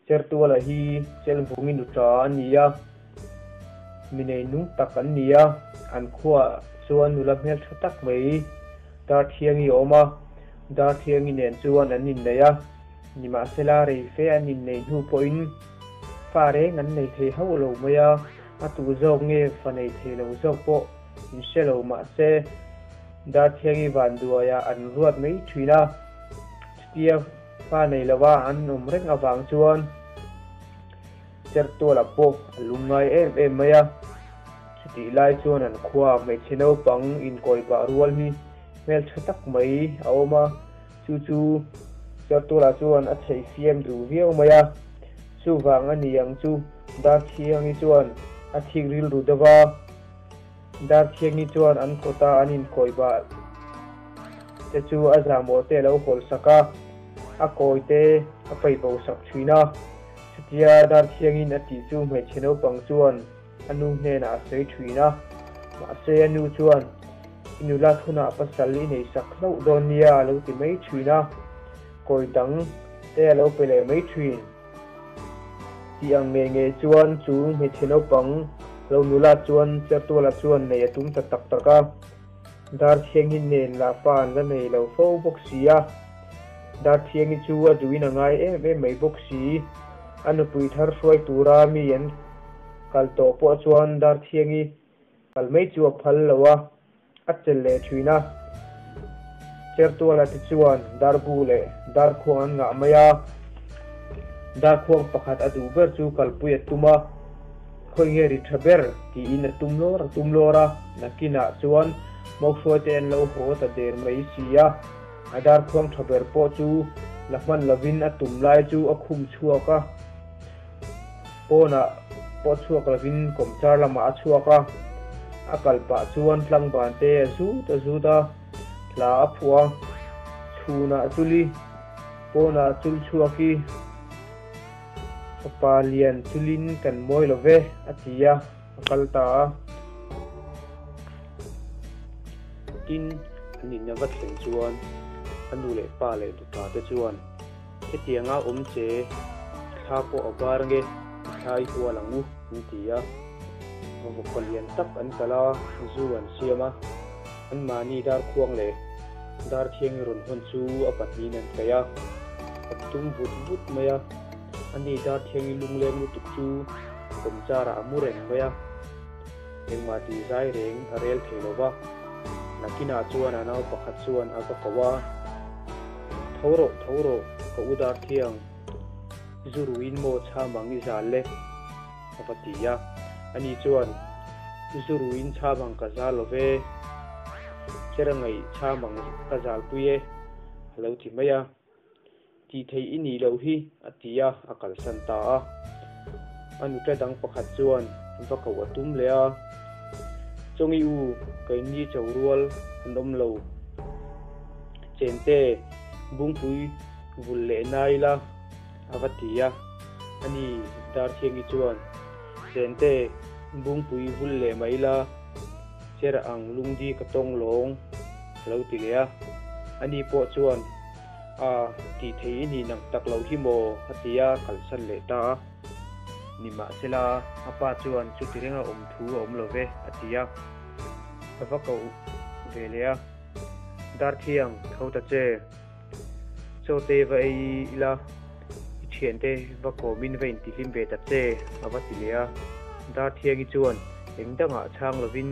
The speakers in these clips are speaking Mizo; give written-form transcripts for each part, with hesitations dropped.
Chertuala hi Chelvungi nuṭa a ni a, mi nei nung tak an ni a, an khuaah chuan nula hmelṭha tak mai Darthiangi a awm a, Darthiangi nen chuan an innei a, nimahsela rei fe an innei hnu pawhin fa reng an nei thei hauh lo mai a, a tu zawk nge fa nei thei lo zawk pawh inhre lo mahse Darthiangi vanduaiah an ruat mai ṭhin a, chutia Fa nei lova an awm reng avang chuan Chertuala pawh a lungngai em em mai a. Chutih lai chuan an khua hmeichhe naupang inkawi bah rual hi hmeltha tak mai a awm a, chu chu Chertuala chuan a chheih fiam duh viau mai a. Chuvang a ni ang chu Darthiangi chuan a thik rilru deuh a. Darthiangi chuan an kawta an inkawi bah te chu a zahmawh te a lo hawl sak a, a kawi te a paih bo sak thin a. Chutia Darthiangin a tih chu hmeichhe naupang chuan a nu hnenah a sawi thin a, mahse a nu chuan i nula thunah pasal i nei sak hlauh dawn nia a lo ti mai thin a, kawi dang te a lo pe leh mai thin. Tih ang ngei ngei chuan chu hmeichhe naupang lo nula chuan Chertuala chuan nei a tum ta tak tak a, Darthiangi nen lah fa an la nei lo fo bawk si a. Darthiangi chu a duhin a ngai em em mai bawk si. A nupui thar hruai tura mi an kal tawh pawh chuan Darthiangi kal mai chu a phal lo a. A chelh leh thin a. Chertuala te chuan darbu leh darkhuang an ngah mai a. Darkhuang pakhat a duh ber chu kalpui a tum a, khawi nge ri tha ber tiin a tum lawr a tum lawr a, nakinah chuan Mauhruai te an lo haw ta der mai si a. A darkhuang tha ber pawh chu la hman lovin a tum lai chu a khum chhuak a. Pawnah pawh chhuak lovin kawmchar lamah a chhuak a, a kal pah chuan tlangban te a zut a zut a, hla a phuah a, chhunah chuli, pawnah chul chhuak i, fapa lian chulin kan mawi lo ve, a ti a, a kal ta a. Tin, an in a va thlen chuan a nu leh pa leh nupa te chuan. Hetianga awm che thla pawh a bar nge i thla i hual ang u an ti a. Vawkpa lian tak an kal a, zu an siam a, anmahni darkhuang leh darthiangi rawn hawn chu a pahnihin an kaih a, an tum vut vut mai a. Ani darthiangi lungleng lutuk chu kawmcharah a mu reng mai a, engmah tih zai reng a rel thei lo va. Nakinah chuan a nau pakhat chuan a va ko a. Tho rawh, tho rawh, ka u dar thiang, zu ruin maw chham ang i zal le? a va ti a. Ani chuan, Zu ruin chham ang ka zal lo ve, chera ngaih chham ang ka zalpui e, a lo ti mai a. Tih theih i nih loh hi, a ti a, a kalsan ta a. A nuṭa dang pakhat chuan va koh a tum leh a, Chawngi u, keini cho rual an awm lo. Chente, Bungpui vul leh na ila, a va ti a. Ani Darthiangi chuan, Chente, Bungpui vul leh mah ila, cher ang lungdi ka tawng lawng, a lo ti leh a. Ani pawh chuan, A tih thei i nih nang tak loh hi maw? a ti a, kalsan leh ta a. Nimahsela, a pa chuan chuti renga awm thu a awm lo ve, a ti a. A va koh ve leh a, Darthiang, tho ta che. Chaw te va ei ila, i thiante va kawmin va intihlim ve ta che, a va ti leh a. Darthiangi chuan eng dangah chhang lovin,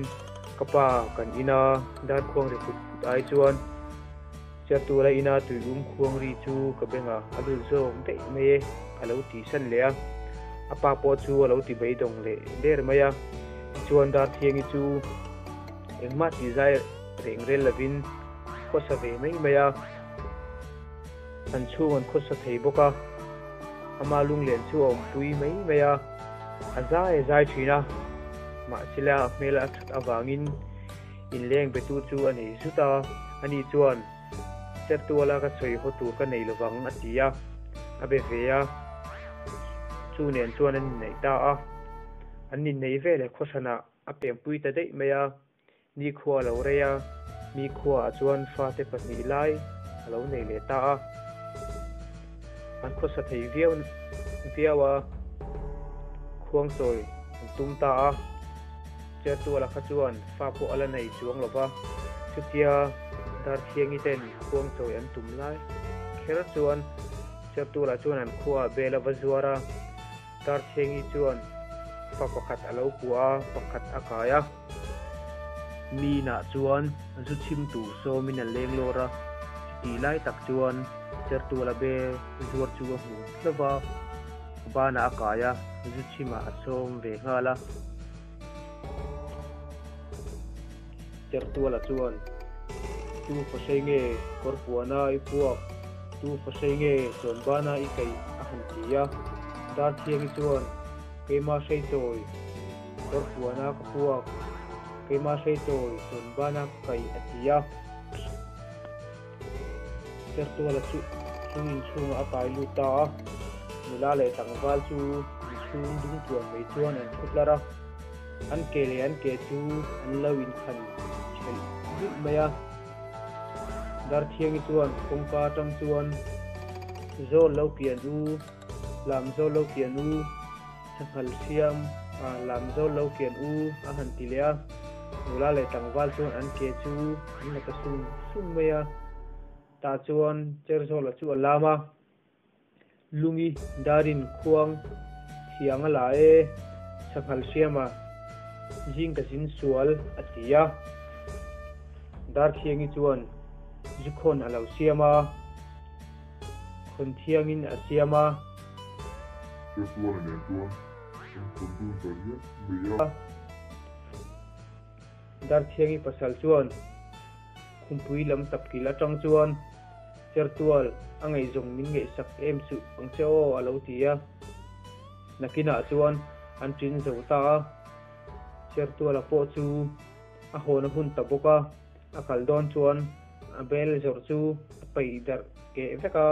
Ka pa, kan ina darkhuang ri fut fut ai chuan, Chiartuala ina tuium khuang ri chu ka bengah a lut zawk daih mai e, a lo tih san leh a. A pa pawh chu a lo ti beidawng leh der mai a. Tichuan Darthiangi chu engmah tih zai reng rel lovin khawsa ve mai mai a. An chhung an khawsa thei bawk a, ama lunglen chu a awmpui mai mai a, a zai a zai thin a. Mahsela a hmel a that avangin Inleng betu chu a nei zut a, ani chuan, Chertuala ka sawi haw tur ka nei lovang, a ti a, a be ve a, chu nen chuan an inneih ta a. An inneih ve leh khawhranah a pengpui ta daih mai a, nikhua a lo rei a, nikhuaah chuan fate pahnih lai a lo nei leh ta a. An khawsa thei viau viau a, khuangchawi an tum ta a. Chertuala kha chuan fa pawh a la nei chuang lo va, chutia Darthiangi ten khuangchawi an tum lai kher chuan Chertuala chuan an khuaah bel a va zuar a, Darthiangi chuan fa pakhat a lo pua a, pakhat a kai a. Minah chuan zu chhim tur sawmin a leng lawr a, chutih lai tak chuan Chertuala bel zuar chu a hmu hlauh va, a banah a kai a, zu chhimah a sawm ve nghal a. Chertuala chuan, Tu fahsei nge kawr puana i puak, tu fahsei nge chawnbana i kaih a han ti a. Darthiangi chuan, Keimah hrei chawi kawr puana ka puak, keimah hrei chawi chawnbana ka kaih a ti a. Chertuala chu chu inchhungah a kai lut ta a, nula leh tlangval chu inchhung dung tuan mai chuan an thu tlar a, an ke leh an ke chu an lo inkhan thelh lulh mai a. Darthiangi chuan kawngka atang chuan, Zawl lo kian u, lam zawl lo kian u, Sanghal hriam a lam zawl lo kian u a han ti leh a, nula leh tlangval chuan an ke chu an la ta sung sung mai a, tah chuan Cherzawla chu a lam a, Lungi darin khuang thiang a la e, Sanghal hriam a zing ka zin sual a ti a, Darthiangi chuan zukhawn a lo siam a. Khawn thiangin a siam a. Chertuala nen chuan an khawn dun ta riat mai a. Darthiangi pasal chuan khumpui lam tapkil atang chuan Chertual a ngaihzawng min ngaihsak em suh ang che aw a lo ti a. Nakinah chuan an ṭin zo ta a. Chertuala pawh chu a hawn a hun ta bawk a. A kal dawn chuan a bel zawrh chu a paih darh keh vek a,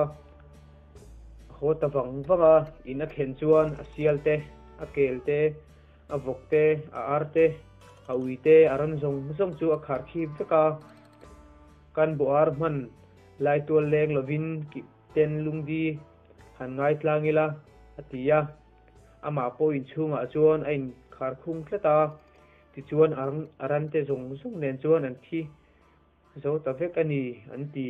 a haw ta vang vang a, in a thlen chuan a sial te, a kel te, a vawk te, a ar te, a ui te, a ran zawng zawng chu a khar khip vek a. Kan bawh ar hman lai tual leng lovin kipten lungdi han ngai tlang ila, a ti a. Amah pawh inchhungah chuan a inkhar khung tlat a. Tichuan a rante zawng zawng nen chuan an thi zo ta vek a ni, an ti.